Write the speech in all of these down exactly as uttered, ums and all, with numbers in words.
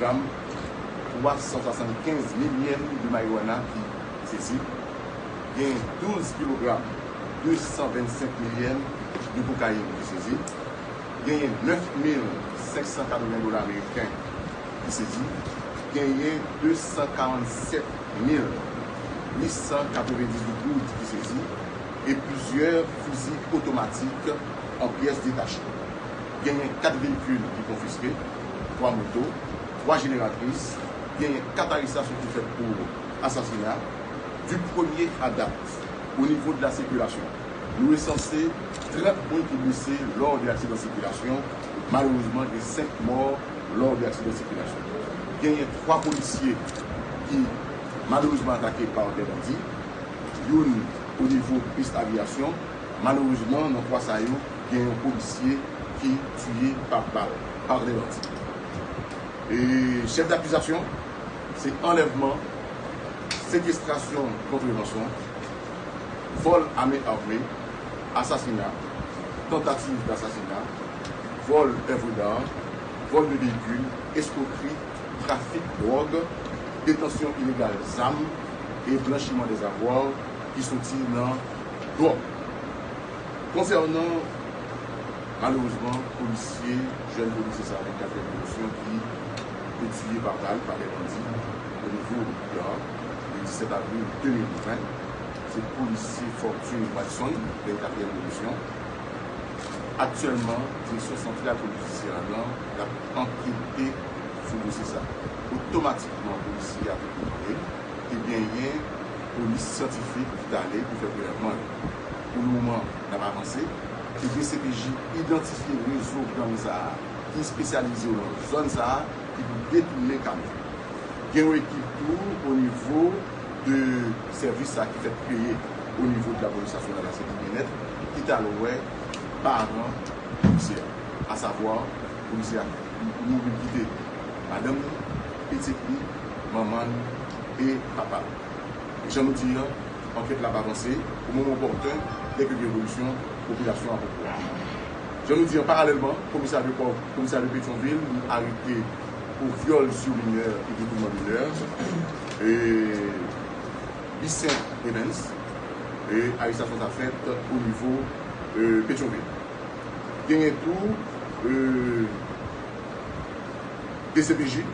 gram twa san swasannkenz mil yèn de marijuana ki sezi, gen douz kilogram de san vennsenk mil yèn de kokayin ki sezi, genyen nèf mil senk san katreven dola ameriken ki sezi, genyen de san karannsèt mil uit san katrevendizuit goud ki sezi, e plizyè fizi otomatik an pyès detache. Genyen kat veyikil ki konfiske, twa moto, twa jeneratris, genyen kat arestasyon ki fèt pou asasina. Du premye a dat, o nivo de la sikilasyon, nou resanse trant moun ki blese lò de aksidan sikilasyon. Malerezman, gen senk mò lò de aksidan sikilasyon. Genyen twa polisye ki malerezman atake pa de bandi, youn o nivo pis aviyasyon. Malerezman, nan twa sa yo, gen yon polisye ki tiye pa bal, pa de bandi. E chèf dakizasyon, se anlèvman, sekestrasyon kont ranson, vòl a men ame, asasina, tantativ dasasina, vòl èvre d'ar, vòl de veyikil, eskwokri, trafik dwòg, detansyon ilegal zam e blanchiman dèzavwa ki soti nan dwòg. Konsènan, malerezman, polisye, jèn polisye sa a, vennkatriyèm pwomosyon ki te tiye pa bal pa de bandi o nivo Bouda, le disèt avril de mil ven, se polisye Fortune Watson, vennkatriyèm pwomosyon. Aktyèlman, Direksyon Santral Polis Jidisyè la nan, l ap ankete sou dosye sa a. Otomatikman, polisye a te konprann, te genyen polis syantifik ki t ale pou fè prelèvman yo. Pou le moman, n ap avanse. E D C P J idantifye rezo gang sa a ki espesyalize yo nan zòn sa a, ki pou detounen kamyon. Gen yon ekip tou o nivo de sèvis sa a ki fèk kreye o nivo de lapolis nasyonal la, se ki byenèt, ki t al wè paran polisye a, asavwa polisye a mouri kite madanm li, pitit li, manman l e papa l. Jan nou di an, ankèt la ap avanse. O moman opòten, dèke gen evolisyon, popilasyon an poko. Jan nou di an, paralèlman, komisarya de pò, komisarya de Petyonvil, li arete pou vyòl sou minè e detouman minè, e Vicent Evens, e arestasyon sa fèt o nivo, e, Petyonvil. Genyen tou, e, D C P J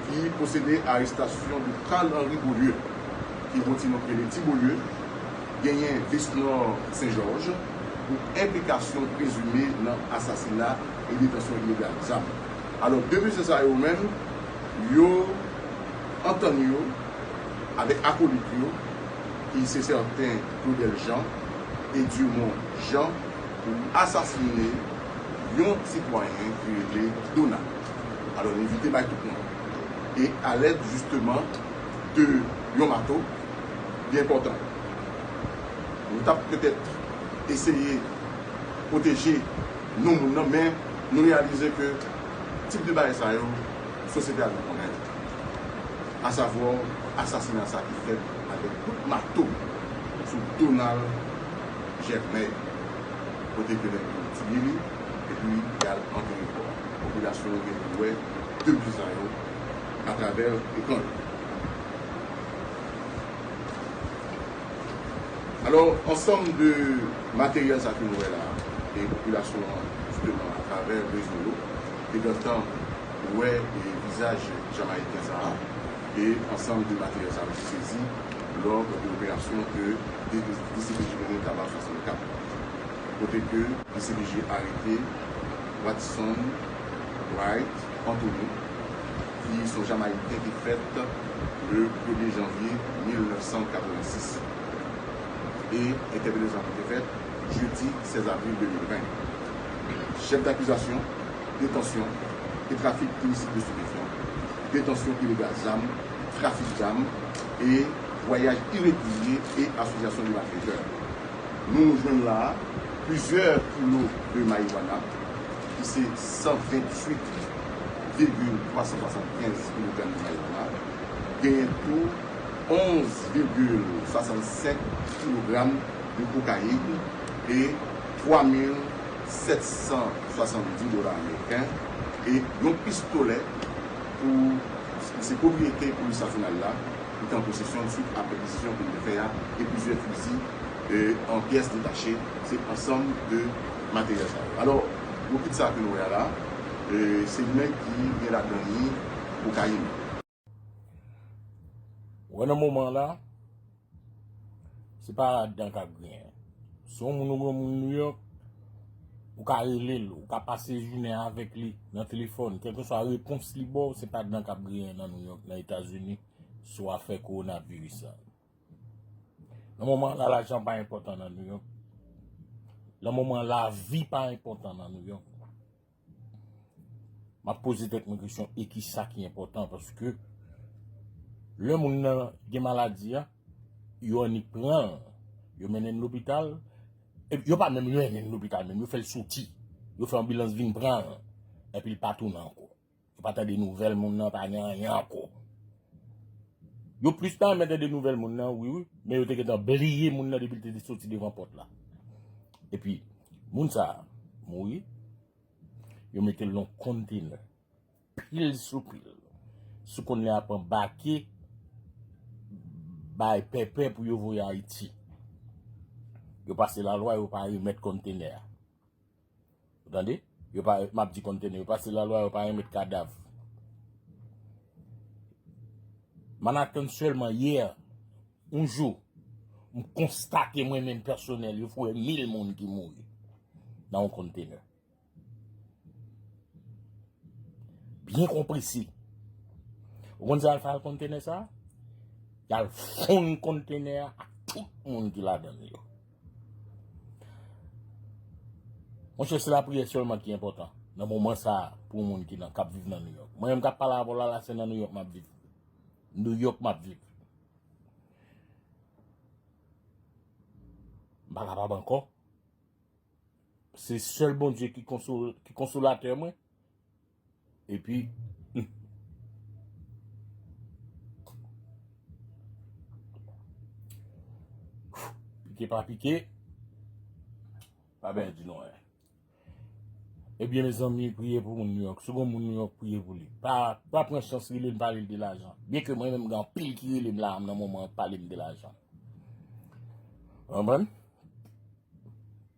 ki pwosede a arestasyon de Carl Henry Beaulieu, ki gen yon ti non ki rele Ti Beaulieu, genyen Vesnor Saint Georges, pou enplikasyon prezime nan asasina e detansyon ilegal zam. Alò, de mesye sa yo menm, yo antann yo avèk akolit yo, ki se sèten Claudel Jean e Dumont Jean, pou asasinen yon sitwayen ki rele Donald. Alò, li envite bay tout moun. E alèd, jisteman, de yon mato, byen enpòtan. Nou t ap petèt eseye pwoteje non moun nan, men nou reyalize ke tip de bagay sa yo, sosyete a dwe konnen. Asavwa asasina sa ki fèt avèk kout mato sou Donald Germain, kote ke nèg yo tiye li, epi y al antere kò a. Popilasyon an gen pou wè de mesye sa yo atravè ekran yo. Alò, ansanm de materyèl sa ke nou wè la, e popilasyon an, jisteman, atravè rezo yo, te gentan wè, e, vizaj Jamayiken sa a, e ansanm de materyèl sa yo ki sezi lò de operasyon ke D C P J mennen Kaba swasannkat, kote ke D C P J arete Watson Wright Anthony, ki se yon Jamayiken ki fèt le premye janvye mil nèf san katrevensis, e entèpelasyon ki te fèt jedi sèz avril de mil ven. Chèf dakizasyon, detansyon e trafik ilisit de stipefyan, detansyon ilegal zam, trafik zam e vwayaj iregilye e asosyasyon de malfetè. Nou jwenn la a plizyè kilo de marijuana, ki se san venntuit vigil twa san swasannkenz kilogram de marijuana, genyen tou onz vigil swasannsenk kilogram de kokayin e twa mil sèt san swasanndis dola ameriken e yon pistolè pou, li se pwopriyetè polis nasyonal la, li te an posesyon l swit a pèkizisyon ke l te fè a, e plizyè fizi, e, an pyès detache, se ansanm de materyèl sa yo. Alò, gwo kit sa ke nou wè a la, e, se nèg ki gen ladan li kokayin. Ou wè nan moman la, se pa ladan k ap griyen. Si yon moun ou granmoun Nouyòk, ou ka rele l, ou ka pase jounen avèk li nan telefòn, kèlkeswa repons li ba w, se pa ladan k ap griyen nan Nouyòk, nan Etazini, sou afè kowonaviris la. Nan moman la, lajan pa enpòtan nan Nouyòk. Nan moman lavi pa enpòtan nan Nouyòk. M ap poze tèt mwen kesyon, e ki sa ki enpòtan? Paske lè moun nan gen maladi a, yo annik pran l, yo mennen l lopital, e yo pa menm mennen l lopital, menm yo fè l soti, yo fè anbilans vin pran l, epi l pa tounen ankò. Yo pa tande nouvèl moun nan, pa gen anyen ankò. Yo plis ta renmen tande nouvèl moun nan, wi, wi, men yo te gentan bliye moun nan depi l te soti devan pòt la. Epi, moun sa a mouri, yo mete l nan kontenè, pil sou pil. Sou kontenè ap anbake, bay pèpè pou yo voye Ayiti. Yo pase lalwa, yo pa remèt kontenè a. Ou tande? Yo pa, m ap di kontenè, yo pase lalwa, yo pa remèt kadav. Manhattan sèlman yè, yon jou, m konstate mwen menm pèsonèl, yo foure mil moun ki mouri nan yon kontenè. Byen konprese. Ou konn sa y al fè ak kontenè sa a? Y al fonn kontenè a ak tout moun ki ladan l yo. Monchè, se lapriyè sèlman ki enpòtan nan moman sa a pou yon moun ki nan, k ap viv nan Nouyòk. Mwen menm k ap pale avè w la, la, se nan Nouyòk m ap viv. Nouyòk m ap viv. M pa kapab ankò. Se sèl Bondye ki konsol-, ki konsolatè mwen. Epi, hmm. Pike pa pike, pa byen di nou anyen. Ebyen, mezanmi, priye pou moun Nouyòk. Si w gon moun Nouyòk, priye pou li. Pa, pa pran chans rele l, pale l de lajan. Byenke mwen menm, gen anpil ki rele m la nan moman an, pale m de lajan. Konprann?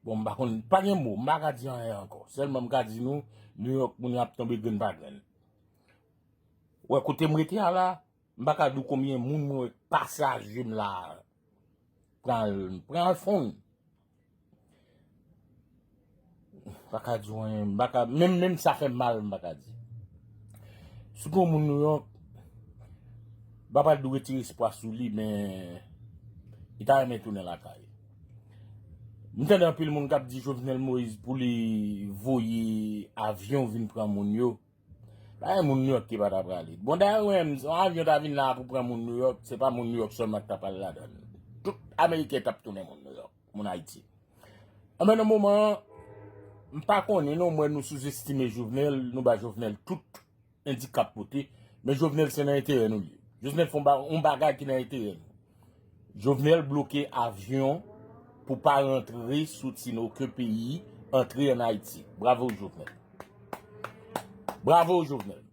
Bon, m pa konn, pa gen mo, m pa ka di anyen ankò. Sèlman m ka di nou, Nouyòk, moun yo ap tonbe grenn pa grenn. Ou wè kote m rete a la, m pa ka di w konbyen moun mwen wè k pase a je m la a. Pran l, pran l fonn. M pa ka di w anyen, m pa ka, menm, menm sa fè m mal, m pa ka di. Si gon moun Nouyòk, m pa pral di w retire espwa sou li, men li ta renmen tounen lakay. M tande anpil moun k ap di Jovenel Moïse pou li voye avyon vin pran moun yo. Pa gen moun Nouyòk ki pa ta prale. Bon, dayè, ou wè, yon avyon ta vin la pou pran moun Nouyòk, se pa moun Nouyòk sèlman ki ta pral ladan l. Tout Ameriken t ap tounen moun Nouyòk, moun Ayiti. Anben, nan moman an, m pa konnen non, m wè nou souzestime Jovenel, nou ba Jovenel tout endikap pote, men Jovenel se nan enterè nou li ye. Jovenel fè yon ba-, yon bagay ki nan enterè nou. Jovenel bloke avyon pou pa rantre, soti nan okenn peyi, antre ann Ayiti. Bravo, Jovenel. Bravo, Jovenel.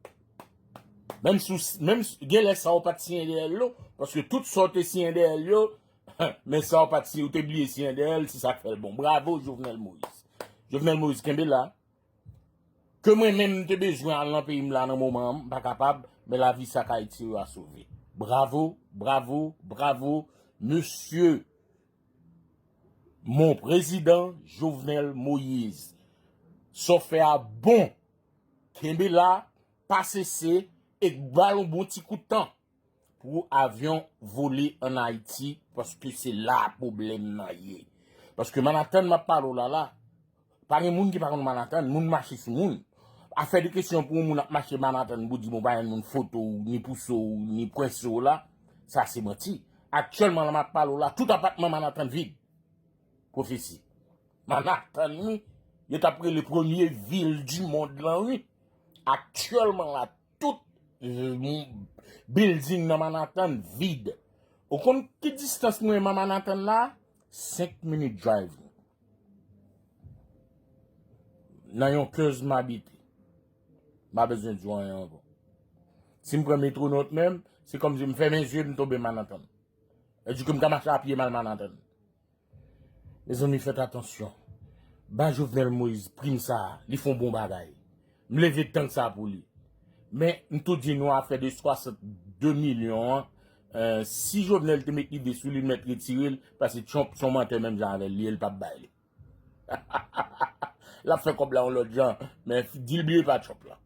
Menm si w, menm si, gen lè sa w pa t siyen dèyè l, non, paske tout sa w te siyen dèyè l yo, men sa w pa t siyen, ou te bliye siyen dèyè l, se sa k fè l bon. Bravo, Jovenel Moïse. Jovenel Moïse, kenbe la. Ke mwen menm, m te bezwen al nan peyi m la nan moman an, m pa kapab, men lavi sa k Ayiti yo a sove. Bravo, bravo, bravo, mesye mon président Jovenel Moïse. Sa w fè a bon. Kenbe la, pa sese, e ba l yon bon ti kout tan pou avyon vole ann Ayiti, paske se la pwoblèm nan ye. Paske Manhattan m ap pale w la la, pa gen moun ki pa konn Manhattan, moun mache sou moun. Afè de kesyon pou yon moun ap mache Manhattan pou di bon pa gen moun foto w, ni pouse w, ni pwese w la, sa se manti. Aktyèlman la m ap pale w la, tout apatman Manhattan vid. Pwofesi. Manhattan, wi, yo t ap rele premye vil di mond lan, wi. Aktyèlman la, tout, euh, building nan Manhattan vid. Ou konn ki distans mwen menm a Manhattan la? Senk minit driving. Nan Yonkers m abite. M pa bezwen di w anyen ankò. Si m pran metwonot menm, se kòmsi m fèmen zye m tonbe Manhattan. Èske m ka mache apye m al Manhattan? Mezanmi, fèt atansyon. Ba Jovenel Moïse prim sa a, li fè yon bon bagay. M leve tank sa a pou li. Men, m tou di nou afè de swasannde milyon an, euh, si Jovenel te met lide sou li, l mèt retire l, paske Trump se yon mantè menm jan avè l, li, l p ap bay li. L ap fè kòb la yon lòt jan, men di l bliye pa Trump la.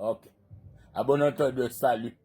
Ok. A bon entendeur, salut.